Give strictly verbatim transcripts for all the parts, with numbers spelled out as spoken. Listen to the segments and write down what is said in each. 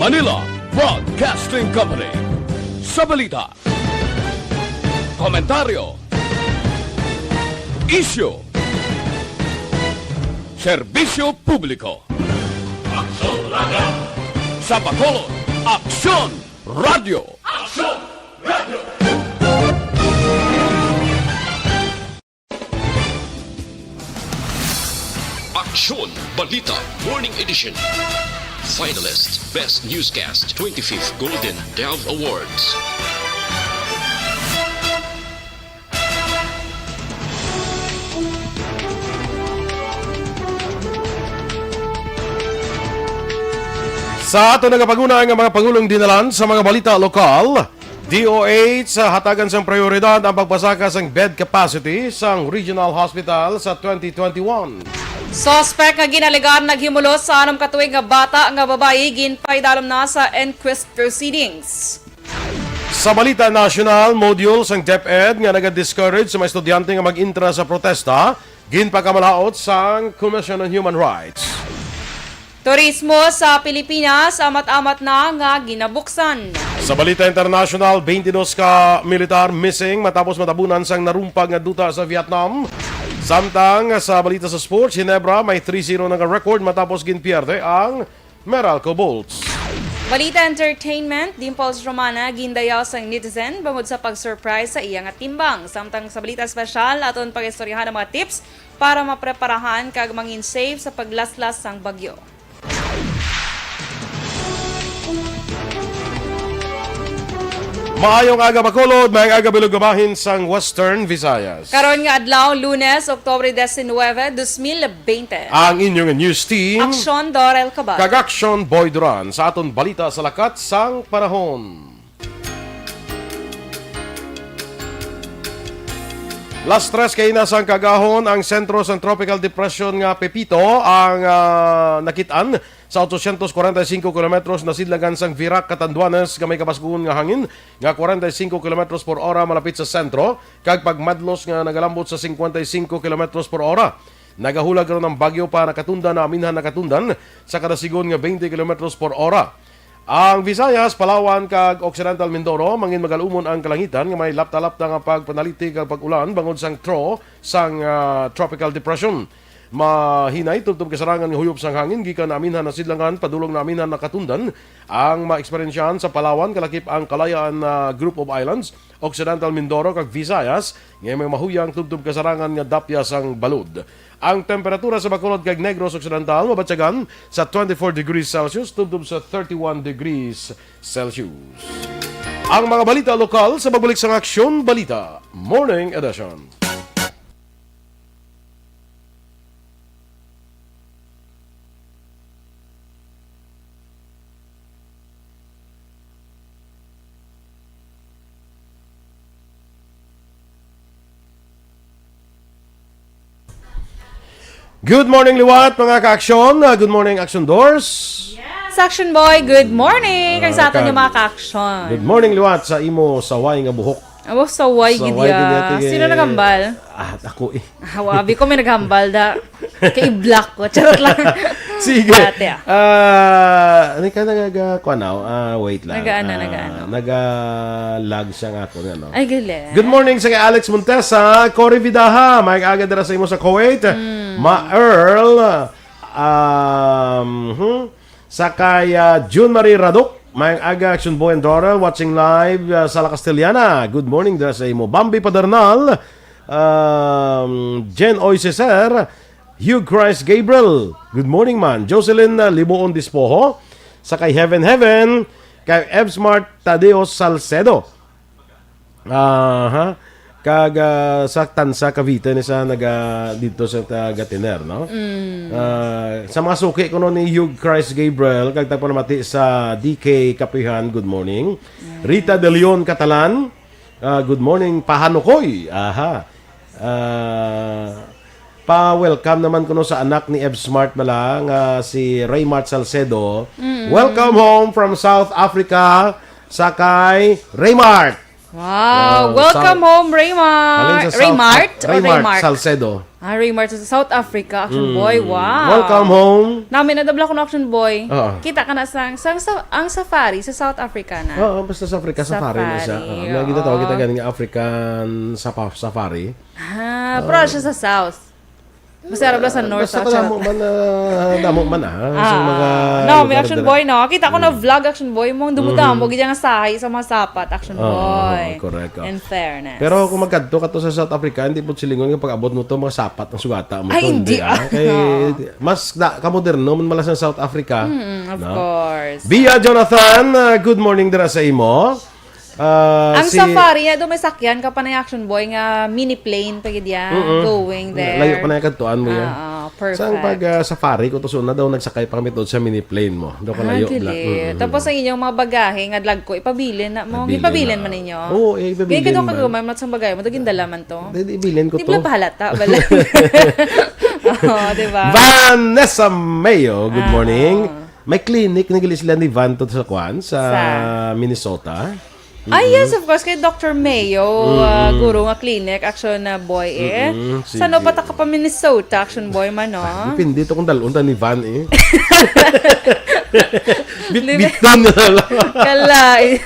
Manila Broadcasting Company. Sa balita, komentaryo, isyu, serbisyo publiko. Aksyon Radio. Sa Bacolod, Aksyon Radio. Aksyon Radio. Aksyon Balita Morning Edition. Finalist Best Newscast, twenty-fifth Golden Dove Awards. Sa ato nagapaguna nga mga pangulong dinalan sa mga balita lokal, D O H, ah, hatagan sang prioridad ang pagpasaka sang bed capacity sang regional hospital sa twenty twenty-one. Suspek nga ginalegar naghimulos sa anam ka tuig nga bata nga babayi ginpaidalom na sa inquest proceedings. Sa balita nasyonal, module sang DepEd nga naga-discourage sa mga estudyante nga mag-intra sa protesta, ginpakamalaot sang Commission on Human Rights. Turismo sa Pilipinas, amat-amat na nga ginabuksan. Sa balita internasyonal, twenty-dos ka militar missing matapos matabunan sang narumpag nga duta sa Vietnam. Samtang sa balita sa sports, Ginebra may three zero na nga record matapos ginpierde ang Meralco Bolts. Balita entertainment, Dimples Romana gindayaw sang netizen bangod sa pag-surprise sa iya nga timbang. Samtang sa balita espesyal, aton pag-istoryahan ang mga tips para mapreparahan kag mangin safe sa paglaslas sang bagyo. Maayong aga, Bacolod. Maayong aga, bilog nga bahin sang Western Visayas. Karon nga adlaw, Lunes, Oktubre diecinuebe, dos mil veinte. Ang inyong news team, Aksyon Dorel Cabal. Kag Aksyon Boy Duran sa aton balita sa lakat sang panahon. Las tres kaina sang kaagahon, ang sentro sang Tropical Depression nga Pepito ang, ah, nakit-an sa otso syentos kwarenta y singko kilometros nasidlangan sang Virac, Catanduanes, nga may kabas-on nga hangin nga kwarenta y singko kilometros por ora malapit sa sentro, kag pagmadlos nga nagalambot sa singkwenta y singko kilometros por ora. Nagahulag karon ang bagyo pa nakatundan, naaminhan nakatundan sa kada sigon nga twenty kilometros por ora. Ang Visayas, Palawan, kag Occidental Mindoro, mangin magalumon ang kalangitan nga may lapta-lapta nga pagpanalitig kag pag-ulan bangod sang throw sang, ah, tropical depression. Mahinay tubtob kasarangan nga huyop sang hangin gikan naaminhan nasidlangan padulong naaminhan nakatundan ang maeksperyensyahan sa Palawan, kalakip ang Kalayaan, ah, Group of Islands, Occidental Mindoro, kag Visayas, nga may mahuyang tubtob kasarangan nga dapya sang balod. Ang temperatura sa Bacolod kag Negros Occidental mabatyagan sa twenty-four degrees Celsius tubtob sa thirty-one degrees Celsius. Ang mga balita lokal sa pagbalik sang Aksyon Balita Morning Edition. Good morning liwat, mga ka-aksyon. Ah, good morning, Action Doors. Yes, Action Boy, good morning. Kag sa Ah, aton nga kag-, mga ka-aksyon. Good morning liwat sa imo saway nga buhok. Abo, saway gid Saway gid ya. ya, tige- Sino naghambal? Ah, ako eh. Ah, wabi ko may naghambal da. Kay block ko. Charot lang. Sige. Dati, ah. Ah, ano ka nagaga-, kuan, ah, wait lang. Nagaano, Ah, nagaano? naga-lag siya nga ako, ano? Ay, galing. Good morning sa kay Alex Montesa, Cory Vidaha, may aga dira sa imo sa Kuwait. Mm. Ma Earl, um, hmm, sa kay, ah, June Marie Radok, may aga, Action Boy and Doral, watching live, ah, sa La Castellana. Good morning dira sa imo. Bambi Padernal, um, Jen Oy Ceser, Hugh Christ Gabriel. Good morning, man. Jocelyn, ah, Liboon Dispoho, sa kay Heaven Heaven, kay Evsmart Tadeo Salcedo. Aha. Kag, ah, sa Tansa, Cavite, ni sa naga, dito sa taga Tiner, no? Mm. Ah, sa mga suki ko no ni Hugh Christ Gabriel, kag tagpanamati sa D K Kapihan, good morning. Mm. Rita De Leon Catalan, ah, good morning, Pahanukoy. Aha. Ah, pa-welcome naman kuno sa anak ni Ev Smart bala nga si Raymart Salcedo. Mm. Welcome home from South Africa, sa kay Raymart. Wow, Wow, welcome Sal-, home, Raymart. Galing sa South Raymart Af-, o Raymart Raymart? Salcedo. Ah, Ray Martin sa South Africa, Action Mm. Boy. Wow. Welcome home. Nami na dabla ko no, Action Boy. Oo. Kita ka na sang, sang sa, ang safari sa South Africa na. Oo, basta sa Africa, safari na siya. Safari, Oo, may ginatawag oo. kita ganing African sapa-, safari. Ah, Oo. pero siya sa South. Mas arab lang sa North, Basta South, kadamo South. man, ah, damo man, ah, sa Ah, mga no, may lugar Action dira. Boy, no? Kita ko na Mm. vlog, Action Boy, mong dumudamo, Mhm. gid nga sahi sa mga sapat, Action Oo, Boy. correct, oh. In fairness. Pero kung magkadto ka to sa South Africa, hindi po silingon nga pag-abot mo to, mga sapat ang sugata mo Ay, to, hindi, hindi, ah. ah. Kay Oo. mas na, kamoderno man mala sa South Africa, Mm, of no? course. Bia Jonathan, ah, good morning dira sa imo. Ah, Ang si safari, ya, do may sakyan ka pa na Action Boy nga mini plane pa gid ya, Mm-mm. going there. Layo pa na yung kadtuan mo ya. Ah, ah, perfect. Sang pag, ah, safari ko to, so na daw nagsakay pa kami to sa mini plane mo. Daw Ah, kalayo, bla-, gili. mm-mm. Tapos ang inyong mga bagahe nga dagko, ipabilin na mo. Ipabilin Ipabilin na. man ninyo. Oo, eh, ipabilin Kaya kadto man. ka gumay, mat sang bagay mo, daging dala man to. Di, di ibilin ko Di to. bala pahalata, bala. Oo, di ba? Vanessa Mayo, good Ah, morning. oo. May clinic na gali sila ni Van to sa kwan, sa Sa? Minnesota. Ay, Mm-mm. yes, of course. Kay Doctor Mayo, ah, Mm-mm. guro nga clinic, Action na boy, eh. Mm-mm, Sa no sige. pa ta ka pa Minnesota, Action boy man, no? Depende to kung dalon ta ni Van, eh. Bit-, Dep-, biton na lang. Kala, eh.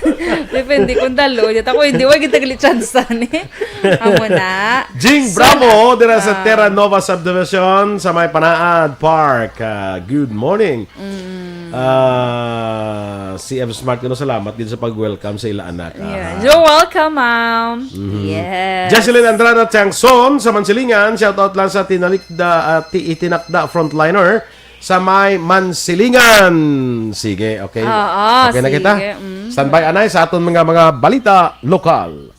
Depende kung dalo. Yata ko, hindi, wag kita gali tsansa ni. Amo na. Jing So, Bravo, dira sa ah. Terra Nova Subdivision, sa may Panaad Park. Ah, good morning. Mm. Ah, si Ev Smart, kuno, salamat gid sa pag-welcome sa ila anak. Yeah. Aha. You're welcome, ma'am. Mhm. Yes. Jocelyn Andrada Tiangson sa Mansilingan, shout out lang sa Tinalikda, ah, Ti-, Itinakda frontliner sa may Mansilingan. Sige, okay. Oo, Okay na kita. sige. Mm. Standby, anay, sa aton mga, mga balita lokal.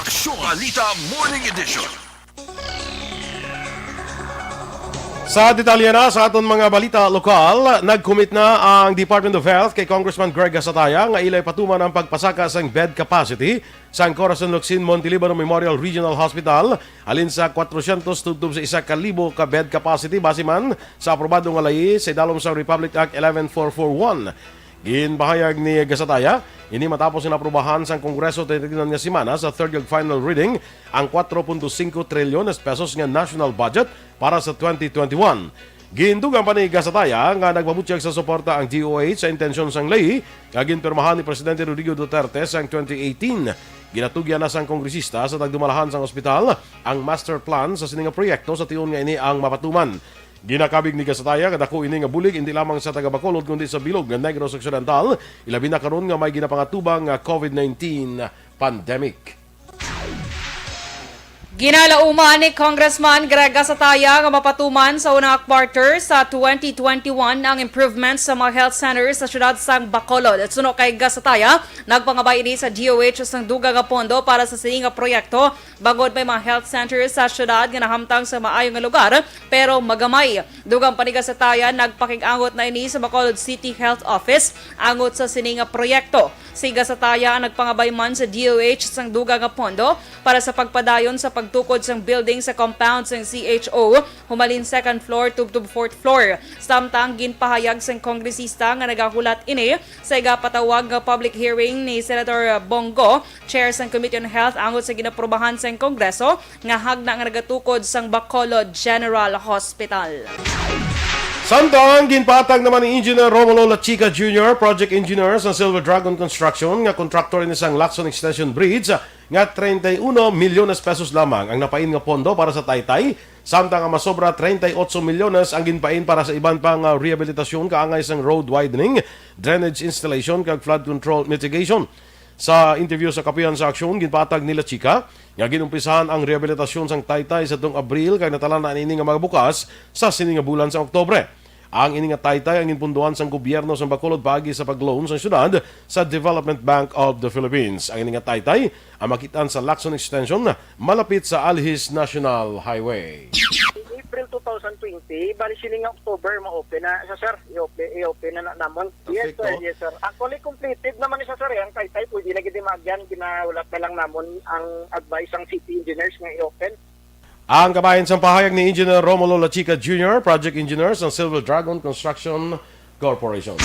Aksyon Balita Morning Edition. Sa detalye na sa aton mga balita lokal, nag-commit na ang Department of Health kay Congressman Greg Gasataya nga ilay patuman ang pagpasaka sang bed capacity sang Corazon Locsin Montelibano Memorial Regional Hospital, halin sa kwatrocientos tubtob sa isa ka libo ka bed capacity, base man sa aprobado nga layi sa idalom sa Republic Act eleven four four one. Ginpahayag ni Gasataya, ini matapos nga naaprubahan sang Kongreso tinitignan nga semana sa third kag final reading ang kwatro punto singko trilyones pesos nga national budget para sa twenty twenty-one. Gindugang pa ni Gasataya nga nagpabutyag sa suporta ang D O H sa intensyon sang ley nga ginpirmahan ni Presidente Rodrigo Duterte sang twenty eighteen. Ginatugyan na sang kongresista sa tagdumalahan sang ospital ang master plan sa sini nga proyekto sa tion nga ini ang mapatuman. Ginakabig ni Gasataya nga dako ini nga bulig indi lamang sa taga Bacolod kundi sa bilog nga Negros Occidental, ilabi na karon nga may ginapangatubang nga COVID nineteen pandemic. Ginalauman ni Congressman Greg Gasataya nga mapatuman sa unang quarter sa twenty twenty-one ang improvements sa mga health centers sa siyudad sang Bacolod. Suno kay Gasataya, nagpangabay ini sa D O H sang dugang nga pondo para sa sini nga proyekto, bangod may mga health centers sa siyudad nga nahamtang sa maayo nga lugar, pero magamay. Dugang pa ni Gasataya, nagpakig-angot na ini sa Bacolod City Health Office angot sa sini nga proyekto. Si Gasataya ang nagpangabay man sa D O H sang dugang nga pondo para sa pagpadayon sa pagtukod sang building sa compound sang C H O, humalin second floor tubtob fourth floor. Samtang ginpahayag sang kongresista nga nagahulat ini sa igapatawag nga public hearing ni Senator Bong Go, chair sang Committee on Health, angot sa ginaprobahan sang Kongreso nga hagna nga nagatukod sang Bacolod General Hospital. Samtang ginpatag naman ni Engineer Romulo Lachica Junior, project engineer sa Silver Dragon Construction, nga kontraktor ini sang Lacson Extension Bridge, nga treinta y uno milyones pesos lamang ang napain nga pondo para sa Taytay, samtang ang masobra treinta y ocho milyones ang ginpain para sa iban pa nga rehabilitasyon kaangay sang road widening, drainage installation, kag flood control mitigation. Sa interview sa Kapihan sa Aksyon, ginpatag ni Lachica nga ginumpisahan ang rehabilitasyon sang Taytay sa tuong Abril kag natala na ini nga magabukas sa sini nga bulan sa Oktubre. Ang ini nga Taytay ang ginpundohan sang gobyerno sang Bacolod paagi sa pag-loan sang syudad sa Development Bank of the Philippines. Ang ini nga Taytay ang makit-an sa Lacson Extension, malapit sa Alhis National Highway. April two thousand twenty, bali sini nga October ma-open na siya, sir. I-open, i-open na, na namon. Yes, sir. Perfecto. Yes, sir. Actually, completed naman ni siya, sir. Ang Taytay, pwede na gid maagyan. Ginahulat na lang namon ang advice sang city engineers nga i-open. Ang kabahin sang pahayag ni Engineer Romulo Lachica Junior, project engineer sa Silver Dragon Construction Corporation.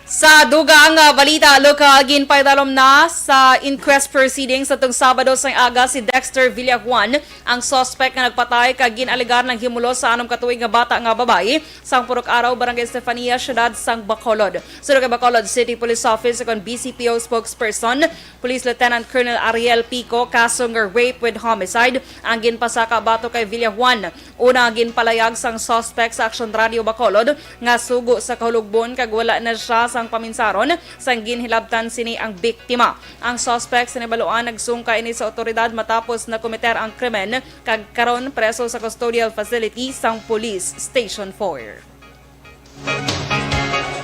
Sa dugang nga balita lokal, ginpaidalom na sa inquest proceedings sa tung Sabado sang aga si Dexter Villajuan, ang suspect nga nagpatay kag gin-alegar naghimulos sa anom ka tuig nga bata nga babayi sang Purok Araw, Barangay Estefania, siyudad sang Bacolod. Suno kay Bacolod City Police Office, kon B C P O spokesperson, Police Lieutenant Colonel Ariel Pico, kaso nga rape with homicide ang ginpasaka batok kay Villajuan. Una, ginpalayag sang suspect sa Aksyon Radio Bacolod nga sugo sa kahulogbon kag wala na siya sang paminsaron sang ginhilabtan sini ang biktima. Ang suspect, sinibaluan, nagsungka ini sa otoridad matapos nakometer ang krimen kag karon preso sa custodial facility sang Police Station four.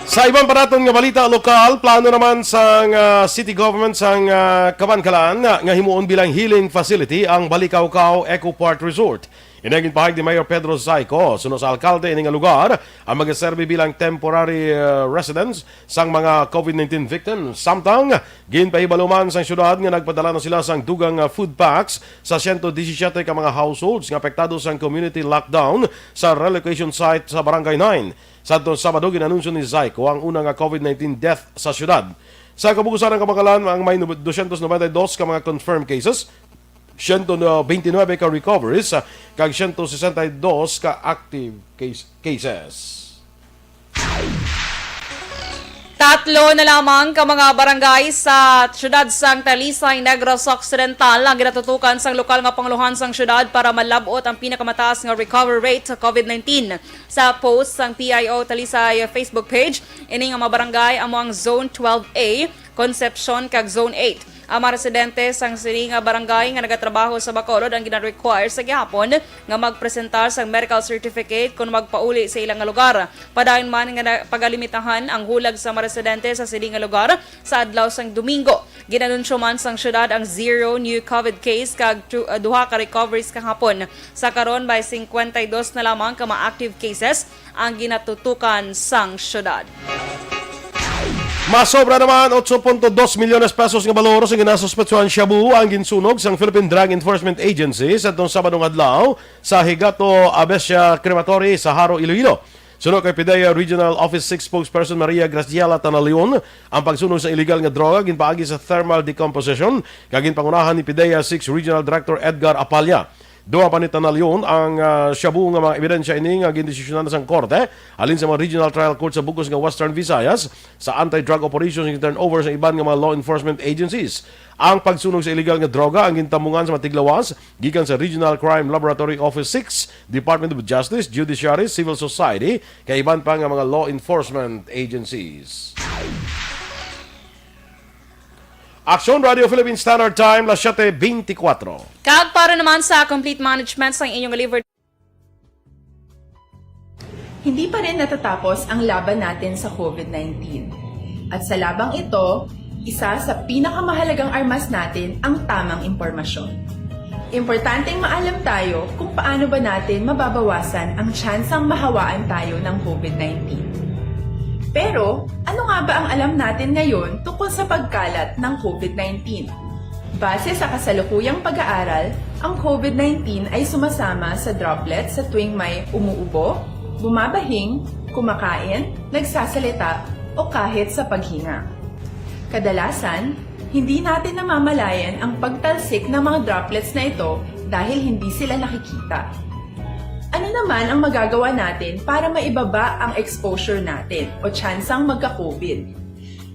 Sa iban pa naton nga balita lokal, plano naman sang, ah, city government sang, ah, Kabankalan, ah, nga himuon bilang healing facility ang Balikawkaw Eco Park Resort. Ini ang ginpahayag ni Mayor Pedro Zayco. Suno sa alkalde, ini nga lugar ang magaserbi bilang temporary, ah, residence sang mga COVID nineteen victims. Samtang ginpahibaluman sang syudad nga nagpadala na sila sang dugang nga food packs sa siyento disisiete ka mga households nga apektado sang community lockdown sa relocation site sa Barangay nine. Sadto Sabado, gin-anunsyo ni Zayco ang una nga COVID nineteen death sa syudad. Sa kabugusan, ang Kabankalan ang may nub-, dosyentos nobenta y dos ka mga confirmed cases, siyento bente nuebe ka recoveries, ah, kag siyento sesenta y dos ka active case, cases. Tatlo na lamang ka mga barangay sa siyudad sang Talisay, Negros Occidental ang ginatutukan sang lokal nga pangulohan sang siyudad para malab-ot ang pinakamataas nga recovery rate sa COVID nineteen. Sa post sang P I O Talisay Facebook page, ini nga mga barangay amo ang Zone twelve A, Concepcion, kag Zone eight. Ang mga residente sang sini nga barangay nga nagatrabaho sa Bacolod ang gina-require sa gihapon nga magpresentar sang medical certificate kon magpauli sa ilang nga lugar. Padayon man nga na-, pagalimitahan ang hulag sa mga residente sa sini nga lugar sa adlaw sang Domingo. Ginanunsyo man sang syudad ang zero new COVID case kag tu-, ah, duha ka recoveries kahapon. Sa karon, may singkwenta y dos na lamang ka mga active cases ang ginatutukan sang syudad. Masobra naman otso punto dos milyones pesos nga balor sa ginasuspetsuhan shabu ang ginsunog sang Philippine Drug Enforcement Agency sa itong Sabadong adlaw sa Higato Abesia Crematory sa Jaro, Iloilo. Suno kay PDEA Regional Office six Spokesperson Maria Graciela Tanalion, ang pagsunog sa illegal nga droga ginpaagi sa thermal decomposition kag ginpangunahan ni PDEA six Regional Director Edgar Apalla. Duha pa ni Tanalion ang, ah, shabu nga mga ebidensya ini nga gindesisyonan na sang korte halin sa mga regional trial court sa bug-os nga Western Visayas sa anti-drug operations nga turnover sa iban nga mga law enforcement agencies. Ang pagsunog sa illegal nga droga ang gintambungan sa mga tiglawas gikan sa Regional Crime Laboratory Office six, Department of Justice, Judiciary, Civil Society, kag iban pa nga mga law enforcement agencies. Aksyon Radio Philippine Standard Time, las siete veinticuatro. Kag para naman sa complete management sang inyong liver. Hindi pa rin natatapos ang laban natin sa COVID nineteen. At sa labang ito, isa sa pinakamahalagang armas natin ang tamang impormasyon. Importanteng maalam tayo kung paano ba natin mababawasan ang tsansang mahawaan tayo ng COVID nineteen. Pero, ano nga ba ang alam natin ngayon tungkol sa pagkalat ng COVID nineteen? Base sa kasalukuyang pag-aaral, ang COVID nineteen ay sumasama sa droplet sa tuwing may umuubo, bumabahing, kumakain, nagsasalita, o kahit sa paghinga. Kadalasan, hindi natin namamalayan ang pagtalsik ng mga droplets na ito dahil hindi sila nakikita. Ano Naman ang magagawa natin para maibaba ang exposure natin o tsansang magka-covid?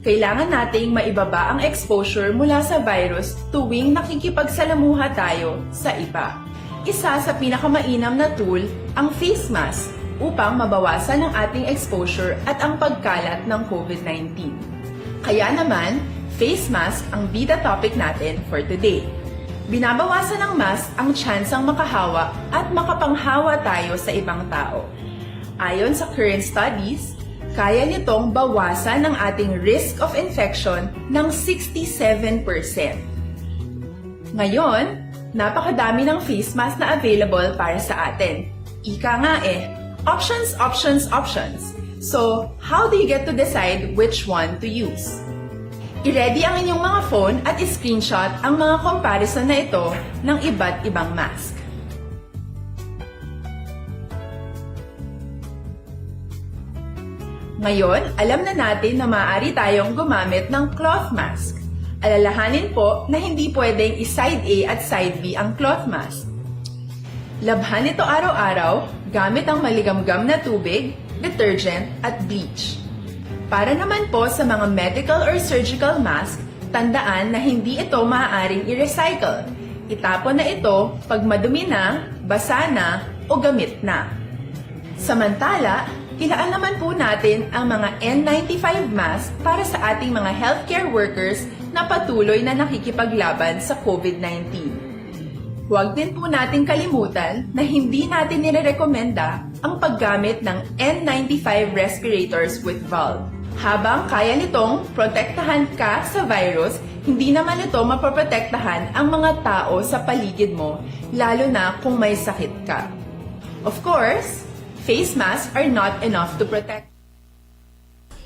Kailangan nating maibaba ang exposure mula sa virus tuwing nakikipagsalamuha tayo sa iba. Isa sa pinakamainam na tool ang face mask upang mabawasan ang ating exposure at ang pagkalat ng covid nineteen. Kaya naman, face mask ang bida topic natin for today. Binabawasan ng mask ang tsansang makahawa at makapanghawa tayo sa ibang tao. Ayon sa current studies, kaya nitong bawasan ang ating risk of infection ng sixty-seven percent. Ngayon, napakadami ng face mask na available para sa atin. Ika nga eh, options, options, options. So, how do you get to decide which one to use? I-ready ang inyong mga phone at i-screenshot ang mga comparison na ito ng iba't ibang mask. Ngayon, alam na natin na maaari tayong gumamit ng cloth mask. Alalahanin po na hindi pwedeng i-side A at side B ang cloth mask. Labhan ito araw-araw gamit ang maligamgam na tubig, detergent, at bleach. Para naman po sa mga medical or surgical mask, tandaan na hindi ito maaaring i-recycle. Itapon na ito pag madumi na, basa na, o gamit na. Samantala, ilaan naman po natin ang mga N ninety-five mask para sa ating mga healthcare workers na patuloy na nakikipaglaban sa covid nineteen. Huwag din po nating kalimutan na hindi natin nirerekomenda ang paggamit ng N ninety-five respirators with valve. Habang kaya nitong protektahan ka sa virus, hindi naman ito mapoprotektahan ang mga tao sa paligid mo, lalo na kung may sakit ka. Of course, face masks are not enough to protect.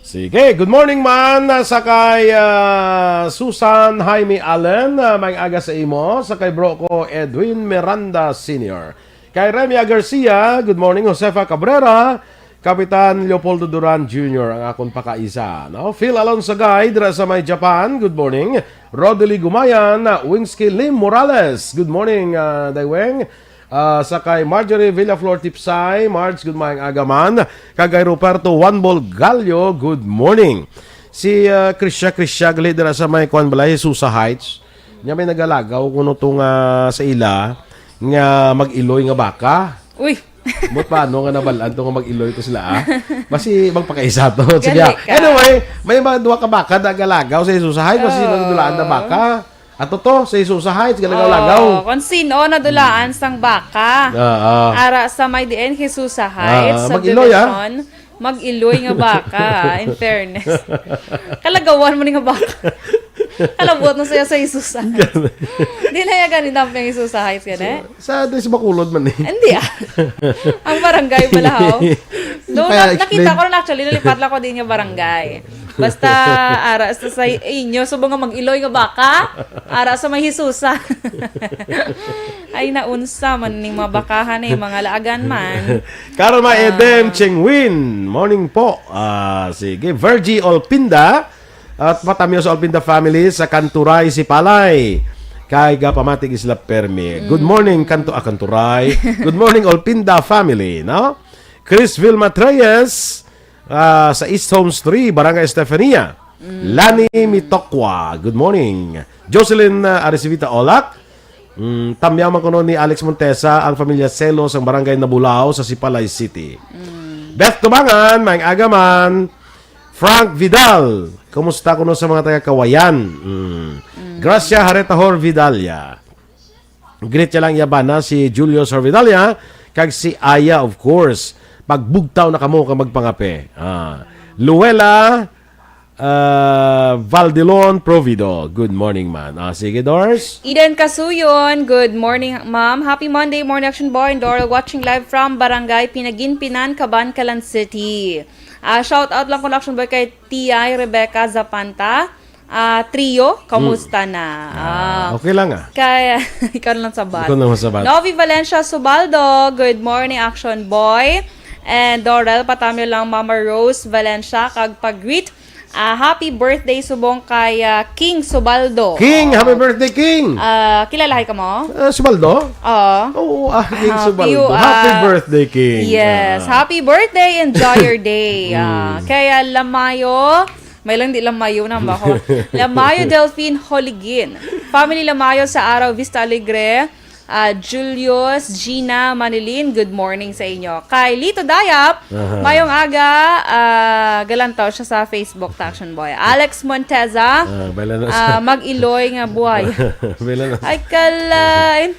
Sige, good morning man sa kay ah, Susan Jaime Allen. Ah, may aga sa imo, sa kay bro ko Edwin Miranda Senior. Kay Remia Garcia, good morning. Josefa Cabrera, Kapitan Leopoldo Duran Junior ang akon pakaisa. No? Phil Alonso Guy, dira sa may Japan, good morning. Rodely Gumayan, Winsky Lim Morales, good morning, ah, Dayweng. Ah, sa kay Marjorie Villaflor Tipsay, Marge, good morning, aga man. Kag kay Roberto Juan Bolgallo, good morning. Si ah, Krisha, Krisha, gali dira sa may kuan balay, Susa Heights. Nya may nagalagaw kuno to nga sa ila nga mag-iloy nga baka. Uy! Mut paano nga nabalaan to nga mag-iloy to sila, ah? Basi magpakaisa to. Sige, Gali ah. ka. Anyway, may mga duha ka baka nagalagaw sa Susa Heights. Basi Oh. nadulaan na baka. Ato to, sa Susa Heights, galagaw-lagaw. Oh, kung sino nadulaan sang baka. Oo. Ara sa may diin kay Susa Heights, Ah, mag-iloy, ah. subdivision, mag-iloy nga baka, in fairness. Kalagawan mo ni nga baka. Kalabot na siya sa Susa Heights. Di na yan gani damping Susa Heights, gani? Sa, sa Bacolod man eh. Hindi ah. Ang barangay pala, ho. Doon, Kaya na, explain. Nakita ko rin actually, nalipat lang ko din yung barangay. Basta, ara sa, sa inyo, subong nga mag-iloy nga baka, ara sa may Hisusa. Ay, naunsa man ning mga bakahan eh, mga laagan man. Karma Edem Chengwin, morning po. Ah, sige, Virgie Olpinda at Patamyo sa Olpinda family sa Kanturay, Sipalay. Kay gapamatig sila permi. Good morning, Kanto, ah, Kanturay. Good morning, Olpinda family, no? Chris Vilma Treyes, ah, sa East Homes three, Barangay Estefania. Lani Mitokwa, good morning. Jocelyn ah, Aricivita Olak, mm, tamyang man kuno ni Alex Montesa ang familia Celos ang Barangay Nabulao sa Sipalay City. Beth Tubangan, maayong aga man. Frank Vidal, kumusta kuno sa mga taga Kawayan? Mm. Gracia Haretahor Vidalia. Greet niya lang iya bana si Julio Sorvidalia kag si Aya, of course. Pagbugtaw na kamo kag magpangape. Ah. Luella ah, Valdelon Provido. Good morning man. Ah, sige, Dors. Eden Kasuyon, good morning, ma'am. Happy Monday, Morning Action Boy and Doral, watching live from Barangay Pinaginpinan, Kabankalan City. Ah, shout out lang ko, Action Boy, kay T I Rebecca Zapanta. Ah, trio, kamusta na? Ah, okay lang ah. Kay, ikaw na lang sabat. Ikaw na lang sabat. Novi Valencia Subaldo, good morning, Action Boy. And Dorel, patamyo lang, Mama Rose Valencia, kag pag-greet Ah, happy birthday subong kay, ah, King Subaldo. King, happy birthday, King! Ah, kilala ka mo? Ah, Subaldo? Oo. Oo, ah, King Ah, Subaldo. Piyo, Happy ah, birthday, King. Yes. Ah. Happy birthday, enjoy your day. Ah, Mm. kay, ah, Lamayo, may lang di Lamayo na ba ako? Lamayo Delphine Holigin. Family Lamayo sa Araw, Vista Alegre. Ah, Julius, Gina, Manilin, good morning sa inyo. Kay Lito Dayap, Aha. mayong aga, ah, galantaw siya sa Facebook, Action Boy. Alex Monteza, Ah, baila na ah, siya. Mag-iloy nga buhay. Baila na siya. Ay, kalain.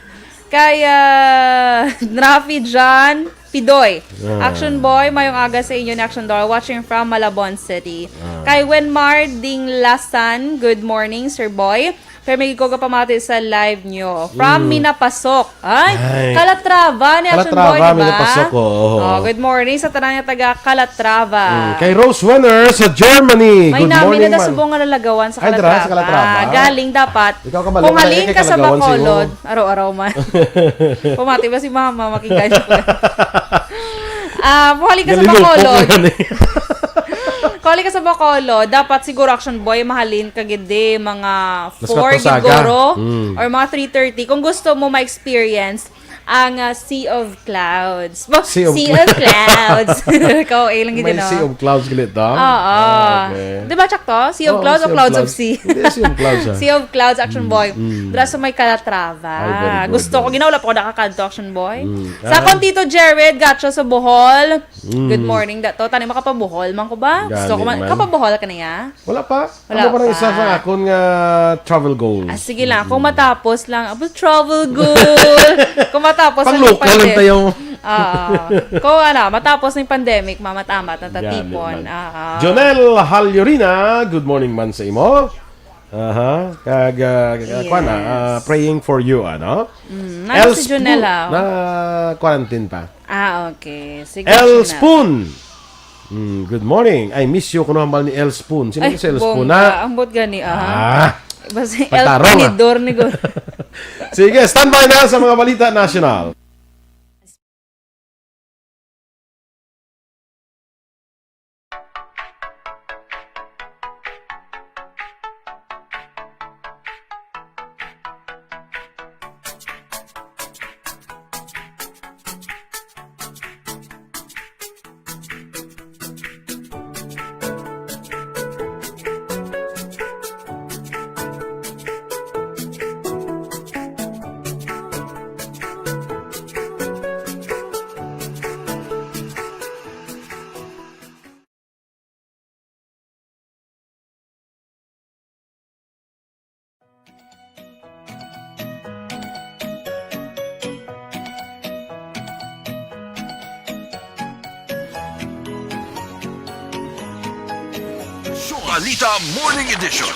Kay, ah, Rafi John Pidoy. Ah. Action Boy, mayong aga sa inyo ni Action Dor, watching from Malabon City. Ah. Kay Wenmar Dinglasan, good morning, Sir Boy. Pero may ko kapamati sa live nyo. From Mm. Minapasok. Ay, Ay. Calatrava ni Action Calatrava, Boy, di ba? Minapasok, oo. Oh, good morning sa tanan nga taga Calatrava. Mm, kay Rose Wenner sa Germany. May Good nami morning, na man. Subong nga lalagawan sa Ay, dira, sa Calatrava. Calatrava. Galing dapat. Ikaw ka ba, Kung wala halin kay ka sa kalagawan sa Bacolod, imo? Araw-araw man. Pumati ba si Mama? Makigay ko. Ah, kung halin ka sa Galilupok Bacolod. Yan eh. Kung halin ka sa Bacolod, dapat siguro, Action Boy, mahalin ka gid, eh, mga Mas four matasaga. Siguro, Mm. or mga three thirty. Kung gusto mo ma-experience ang, ah, Sea of Clouds. Sea of Sea of Clouds. Ikaw, eh, lang gid, May no? Sea of Clouds gid ito? Oo. Ah, okay. Di ba, Chuck, to? Sea of Oo, Clouds o Sea of Clouds of Clouds. Sea? Hindi, Sea of Clouds, ah. Sea of Clouds, Action Mm, Boy. mm. Dira sa may Calatrava. Ay, very good, Gusto ko, very good. Ginaulap ko, nakakadto, Action Boy. Mm. Sa Ah. Kon Tito Jared, Gacho sa Bohol. Mm. Good morning, Dato. Tani, makapabohol man ko ba? Gusto ko Gani man, man. Kapabohol ka na ya? Wala pa. Wala Ano ba nang isa pa. Sa akon nga travel goal? Ah, sige lang. Kung Mm. matapos lang, abo, travel goal. Kung matapos Pang lang yung local lang pandem-, tayo. Oo. Kung ano, matapos ng pandemic, mamat-amat ang Gani tatipon. man. Oo. Jonel Halyurina, good morning man sa imo. Aha. Kag, ah, Yes. kwan, ah, ah, praying for you, ano? Mm, nasa El si Jonel, Spu-, ah. Na quarantine pa. Ah, okay. Sige, El Jonel. Spoon. Mm, good morning. I miss you, kuno hambal ni El Spoon. Sino Ay, si El Spoon, bongga. Ha? Ambot gani, ah. Ah. Basta El Pagtarong, ah. Punidor ni Gon. Sige, standby na sa mga balita nasyonal. Balita Morning Edition.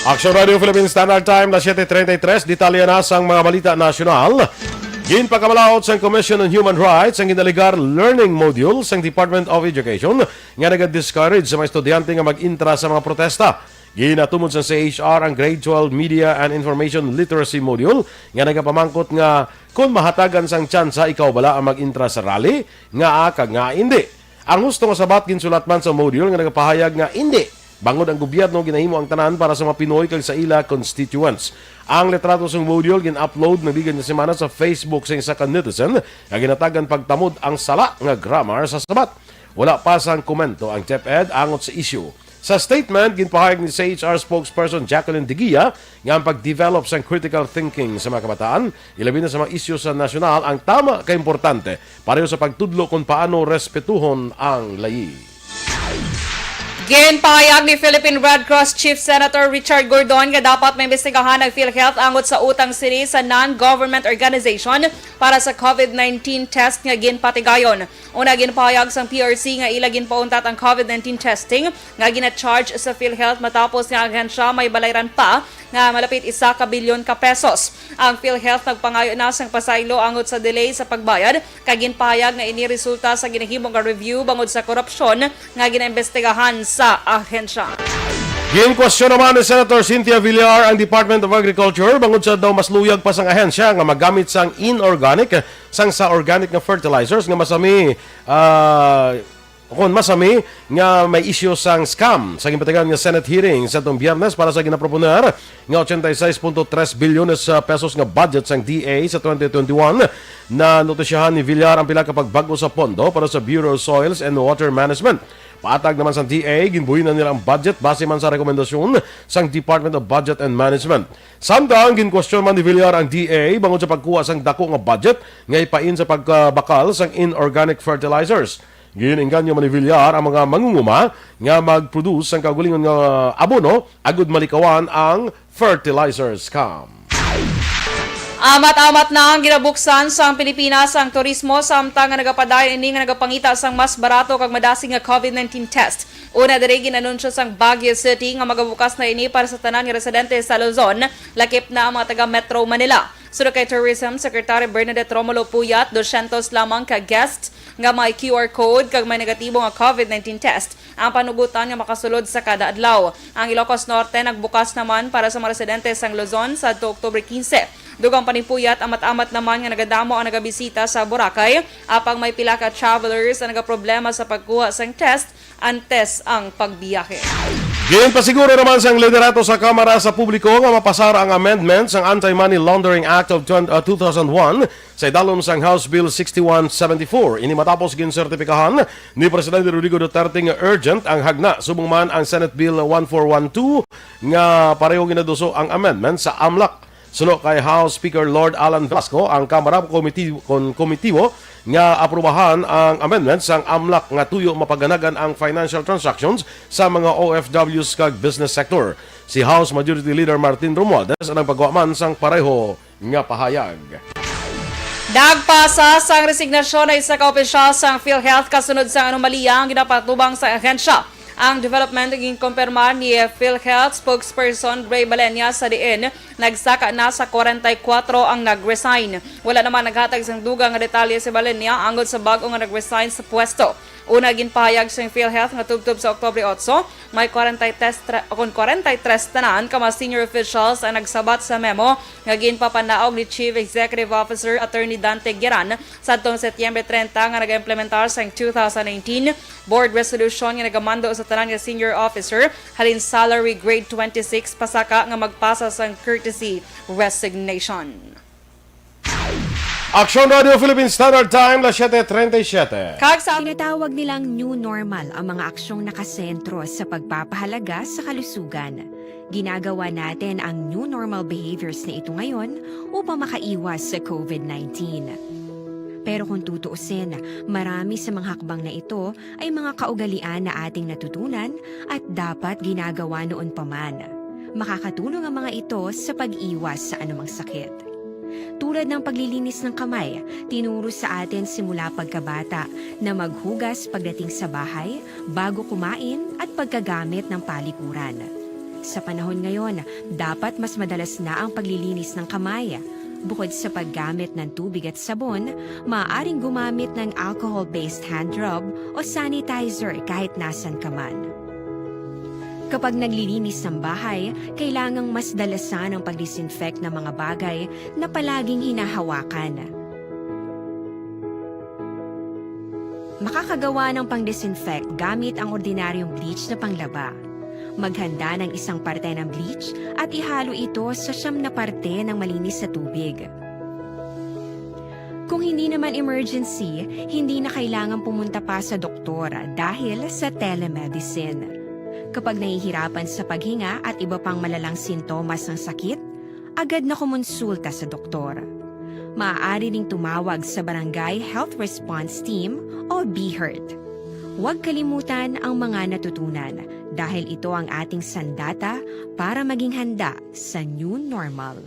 Action Radio Philippine Standard Time, las siete treinta y tres. Detalye na sang mga balita nasyonal. Ginpakamalaot sang Commission on Human Rights ang ginaligar learning module sang Department of Education nga naga-discourage sa mga estudyante nga mag-intra sa mga protesta. Ginatumod sa C H R ang Grade twelve Media and Information Literacy Module nga nagapamangkot nga kon mahatagan sang tsansa ikaw bala ang mag-intra sa rally, ngaa kag ngaa indi. Ang husto nga sabat ginsulat man sa module nga nagapahayag nga indi, bangod ang gobyerno ginahimo ang tanan para sa mga Pinoy kag sa ila constituents. Ang litrato sang module gin-upload nagikan nga semana sa Facebook sang isa ka netizen nga ginatagan pagtamod ang sala nga grammar sa sabat. Wala pa sang komento ang DepEd angot sa issue. Sa statement, ginpahayag ni C H R spokesperson Jacqueline Digia nga ang pag-develop sang critical thinking sa mga kabataan, ilabi na sa mga isyu sa nasyonal, ang tama ka importante pareho sa pagtudlo kon paano respetuhon ang layi. Ginpahayag ni Philippine Red Cross Chief Senator Richard Gordon nga dapat maimbestigahan ang PhilHealth angot sa utang sini sa non-government organization para sa COVID nineteen test nga ginpatigayon. Una, ginpahayag sang P R C nga ila ginpauntat ang COVID nineteen testing nga gina-charge sa PhilHealth matapos nga ang ahensya may balayran pa nga malapit isa ka bilyon ka pesos. Ang PhilHealth nagpangayo na sang pasaylo angot sa delay sa pagbayad, kay ginpahayag nga ini resulta sa ginahimo nga review bangod sa korupsyon nga ginaimbestigahan sa ahensya. Ginkwestiyon naman ni Senator Cynthia Villar ang Department of Agriculture bangod sa daw mas luyag pa sang ahensya nga magamit sang inorganic sang sa organic nga fertilizers nga masami, ah, Kon masami nga may isyu sang scam sa ginpatigayon nga Senate hearing sa atong Biyernes para sa ginaproponer nga ochenta y seis punto tres bilyones sa pesos nga budget sang D A sa twenty twenty-one, nanotisyahan ni Villar ang pila ka pagbag-o sa pondo para sa Bureau of Soils and Water Management. Paatag naman sang D A, ginbuhinan nila ang budget base man sa rekomendasyon sang Department of Budget and Management. Samtang ginkwestiyon man ni Villar ang D A bangod sa pagkuha sang dako nga budget nga ipain sa pagkabakal sang inorganic fertilizers. Giinganyo man ni Villar ang mga mangunguma nga mag-produce sang kaugalingon nga abono agud malikawan ang fertilizer scam. Amat-amat na ang ginabuksan sang Pilipinas ang turismo, samtang nga nagapadayon ini nga nagapangita sang mas barato kag madasig nga COVID nineteen test. Una diri, gin-anunsyo sang Baguio City nga magabukas na ini para sa tanan nga residente sa Luzon, lakip na ang mga taga Metro Manila. Suno kay Tourism Secretary Bernadette Romulo Puyat, dosyentos lamang ka guests nga may Q R code kag may negatibo nga COVID nineteen test ang panugutan nga makasulod sa kada adlaw. Ang Ilocos Norte nagbukas naman para sa mga residente sang Luzon sadto Oktubre quince. Dugang pa ni Puyat, amat-amat naman nga nagadamo ang nagabisita sa Boracay, apang may pila ka travelers ang nagaproblema sa pagkuha sang test antes ang pagbiyahe. Ginpasiguro naman sang liderato sa Kamara sa publiko nga mapasar ang amendment sang Anti-Money Laundering Act of twenty, uh, two thousand one sa idalom sang House Bill sixty-one seventy-four. Ini matapos ginsertipikahan ni Presidente Rodrigo Duterte nga urgent ang hagna, subong man ang Senate Bill one four one two nga pareho ginaduso ang amendment sa amlak. Suno kay House Speaker Lord Alan Velasco, ang Kamara komiti-, kon-, komitibo nga aprubahan ang amendment sang amlak nga tuyo mapaganagan ang financial transactions sa mga O F Ws kag business sector. Si House Majority Leader Martin Romualdez ang nagpagwa man sang pareho nga pahayag. Nagpasa sang resignasyon ang isa ka opisyal sang PhilHealth kasunod sang anomalya ang ginapatubang sa ahensya. Ang development ginkumpirma ni PhilHealth spokesperson Ray Balenia, sa diin nagsaka na sa kwarenta y kuwatro ang nag-resign. Wala naman naghatag sang dugang nga detalye si Balenia angod sa bag-o nga nag-resign sa pwesto. Una, ginpahayag sang PhilHealth nga tubtob sa Oktubre otso, may kwarenta y tres tra-, kon kwarenta y tres tanan ka mga senior officials ang nagsabat sa memo nga ginpapanaog ni Chief Executive Officer Attorney Dante Gueran sadtong Setyembre treinta nga nag-implementar sang two thousand nineteen Board Resolution nga nagamando sa tanan nga senior officer halin salary grade twenty-six pasaka nga magpasa sang courtesy resignation. Aksyon Radio Philippine Standard Time, las siete treinta y siete. Kag sa Tinatawag nilang new normal ang mga aksyong nakasentro sa pagpapahalaga sa kalusugan. Ginagawa natin ang new normal behaviors na ito ngayon upang makaiwas sa COVID nineteen. Pero kung tutuusin, marami sa mga hakbang na ito ay mga kaugalian na ating natutunan at dapat ginagawa noon pa man. Makakatulong ang mga ito sa pag-iwas sa anumang sakit. Tulad ng paglilinis ng kamay, tinuro sa atin simula pagkabata na maghugas pagdating sa bahay, bago kumain, at pagkagamit ng palikuran. Sa panahon ngayon, dapat mas madalas na ang paglilinis ng kamay. Bukod sa paggamit ng tubig at sabon, maaaring gumamit ng alcohol-based hand rub o sanitizer kahit nasan ka man. Kapag naglilinis ng bahay, kailangang mas dalasan ang pag-disinfect ng mga bagay na palaging hinahawakan. Makakagawa ng pang-disinfect gamit ang ordinaryong bleach na panglaba. Maghanda ng isang parte ng bleach at ihalo ito sa siyam na parte ng malinis na tubig. Kung hindi naman emergency, hindi na kailangan pumunta pa sa doktor dahil sa telemedicine. Kapag nahihirapan sa paghinga at iba pang malalang sintomas ng sakit, agad na kumonsulta sa doktor. Maaari ring tumawag sa Barangay Health Response Team o BHERT. Huwag kalimutan ang mga natutunan dahil ito ang ating sandata para maging handa sa new normal.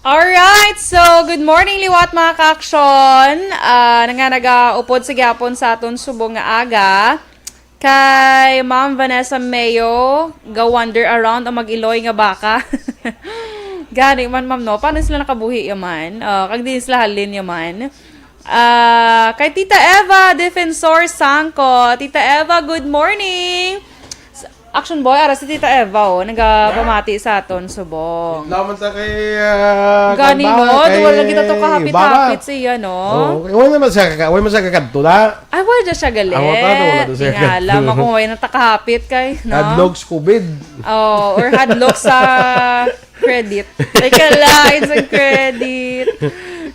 Alright, so good morning liwat mga ka-aksyon. Ah, nga nagaupod sa gyapon sa aton subong nga aga. Kay Ma'am Vanessa Mayo, ga-wander around ang mag-iloy nga baka. Gani man, ma'am, no? Paano sila nakabuhi yaman? Ah, kag din sila halin yaman. Ah, kay Tita Eva Defensor Sangko. Tita Eva, good morning. S-, Action Boy, ara si Tita Eva, oh, nagapamati sa aton subong. Laman ta kay, ah, Gani, kanta, no? Kay Wala kita to kahapit-hapit Ibarra. Siya, no? Oh, okay. Wala naman siya kaka-, wala naman siya kakadto na. Ay, wala siya galit. Ah, wala pa, wala to siya Tingala, kakadto. Makung wala na takahapit kay, no? Hadlok sa covid. Oh, or hadlok sa credit. Ay, kalain sa credit.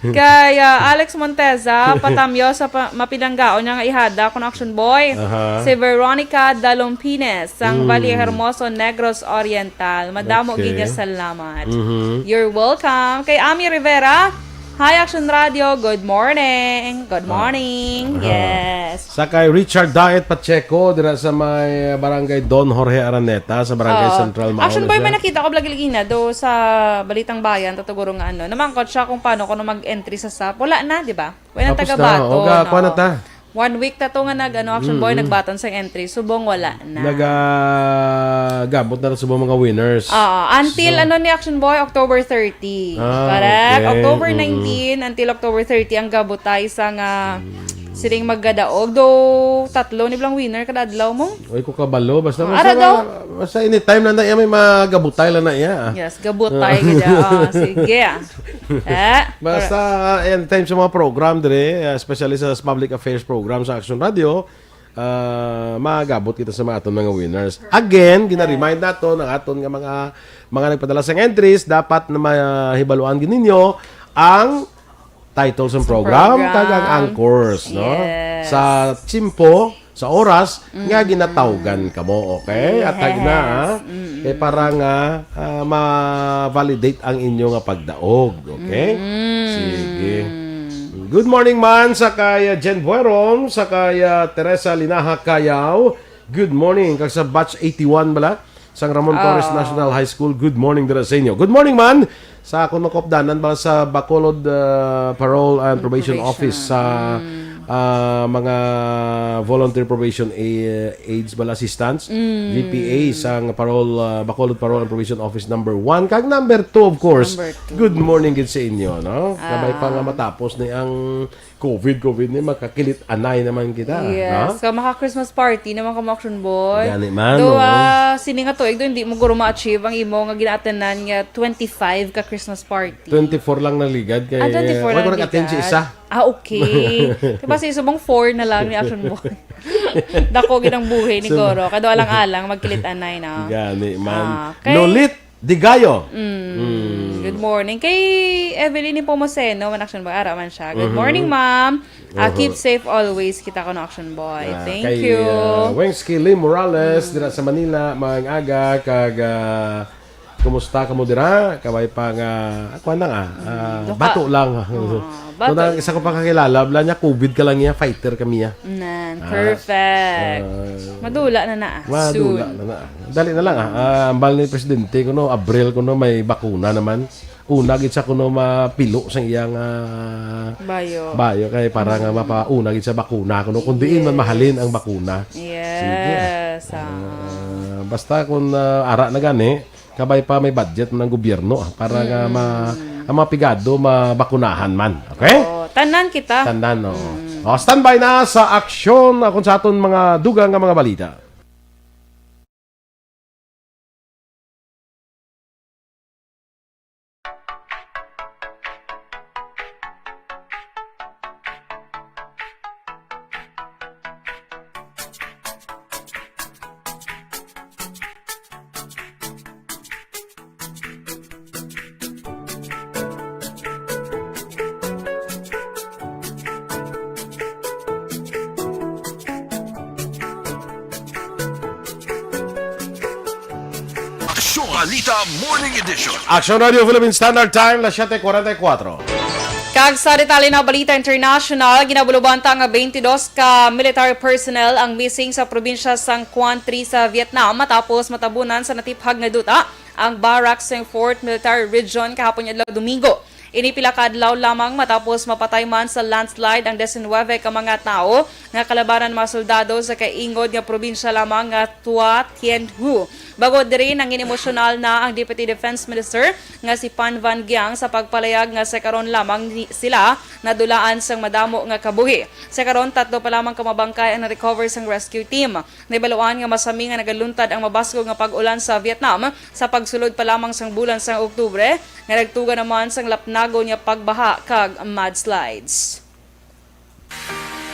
Kay, ah, Alex Monteza, patamyo sa pa-, mapinanggaon niya nga ihada kun Action Boy. Aha. Si Veronica Dalompines, sang Mm. Valle Hermoso, Negros Oriental. Madamo Okay. gid nga salamat. Mhm. You're welcome. Kay Ami Rivera, hi, Action Radio. Good morning. Good Ah. morning. Ah. Yes. Sa kay Richard Diet Pacheco, dira sa may Barangay Don Jorge Araneta, sa Barangay Oo. Central Mao Action na Boy, siya. May nakita ko vlog lagi na do sa Balitang Bayan, tatuguro nga ano, namangkot siya kung paano kuno mag-entry sa sap. Wala na, di ba? Wala nang Tapos na. tagabaton, O, ga-, kuha na oo. ta. One week na to nga nag, ano, Action Boy, Mm-mm. nagbaton sa entry. Subong wala na. Nagagabot na subong mga winners. Oo. Until, So ano ni Action Boy, October thirty. Ah, Correct? okay. October Mm-mm. nineteen until October thirty ang gabotay sa nga Mm. siring magkadaog. Do, tatlo ni blang winner kada adlaw mo? Oy, ko kabalo. Basta, Ah, basta, ara daw? ma-, basta anytime lang na iya, may magabotay lang na iya, ah. Yes, gabotay Ah. gid, ah. Sige, ah. Eh, Basta, ah, anytime sa mga program dire, ah, especially sa public affairs program sa Action Radio, ah, magabot kita sa mga aton mga winners. Again, gina-remind naton ang aton nga mga, mga nagpadala sang entries, dapat na mahibaluan gid ninyo ang title sang Sa program, program. kag ang anchors, no? Yes. Sa tiyempo, sa oras nga Mm-mm. ginatawgan kamo, okay? At tag na, Yes. ah, Mm-mm. eh, para nga, ah, ma-validate ang inyo nga pagdaog, okay? Mm-mm. Sige. Good morning man sa kay, ah, Jen Buerong, sa kay, ah, Teresa Linaha Cayaw. Good morning. Kag sa batch eighty-one bala, sang Ramon Torres Ah. National High School. Good morning dira sa inyo. Good morning man sa akon mga kaupdanan ba sa Bacolod, ah, Parole and Probation Probation. Office sa, Mm. ah, mga volunteer probation a-, aides bala assistants, Mm. V P A sang parole, ah, Bacolod Parole and Probation Office number one kag number two, of course. Number two. Good morning gid sa inyo, no? Kabay pa nga Ah. matapos ni ang covid, covid ni, makakilit-anay naman kita, Yes, ha? Ka maka-Christmas party naman ka mo, Action Boy. Gani man, Do, oo. ah, sini nga tuig do, hindi mo guro ma-achieve ang imo nga ginaatanan nga twenty-five ka Christmas party. Twenty-four lang naligad kay Ah, twenty-four wala lang ko nag-attend sa ligad. Isa. Ah, okay. Di ba, si subong four na lang ni Action Boy? Dako gid ang buhi ni So, Goro. Kado alang-alang, magkilit-anay na. Gani man. Ah, kay Lolit Digayo. Mm. Mm. Good morning. Kay Evelyn Nepomuceno, man, Action Boy, ara man siya. Good Mhm. morning, ma'am. Ah, Oho. Keep safe always, kita ko no, Action Boy. Ah, Thank kay, you. ah, Wengski Lee Morales, Mm. dira sa Manila, maayong aga, kag, ah, kumusta kamo dira? Kabay pa nga, ah, kuwan lang, ah, Mm, ah, duha. Bato lang. Oo, bato. Kung na, isa ko pa kakilala, bala niya, covid ka lang niya, fighter kami niya. Nan, Ah, perfect. ah. Madula na na, ah. Madula Soon. na na. Dali na lang, ah. Ah, ambal ni Presidente, kuno, Abril, kuno, may bakuna naman. Una gid sa kuno mapilo sa iyang, ah, Bayo. bayo kay para nga Mm. mapauna gid sa bakuna kuno kung diin man Yes. mahalin ang bakuna. Yes, Sige. ah. Ah, basta kung, ah, ara na gani, kabay pa may budget man ang gobyerno, ah, para nga ma-, Mm. ang mga pigado mabakunahan man. Okay? Oo, tanan kita. Tanan, oo. Mm. O, standby na sa aksyon, ah, kung sa aton mga dugang nga mga balita. Aksyon Balita Morning Edition. Aksyon Radio Philippine Standard Time, las siete cuarenta y cuatro. Kag sa detalye na balita international, ginabulubanta nga twenty-two ka military personnel ang missing sa probinsya sang Quang Tri sa Vietnam matapos matabunan sa natiphag nga duta ang barracks sang Fourth Military Region kahapon adlaw Domingo. Ini pila ka adlaw lamang matapos mapatay man sa landslide ang diecinuebe ka mga tawo nga kalabanan mga soldado sa kaingod nga probinsya lamang nga Tua Tien Hu. Bangod diri, nangin emosyonal na ang Deputy Defense Minister nga si Pan Van Giang sa pagpalayag nga sa karon lamang ni-, sila nadulaan sang madamo nga kabuhi. Sa karon, tatlo pa lamang ka mga bangkay ang na-recover sang rescue team. Nahibaluan nga masami nga nagaluntad ang mabaskog nga pag-ulan sa Vietnam sa pagsulod pa lamang sang bulan sang Oktubre, nga nagtuga naman sang lapnagon nga pagbaha kag mudslides.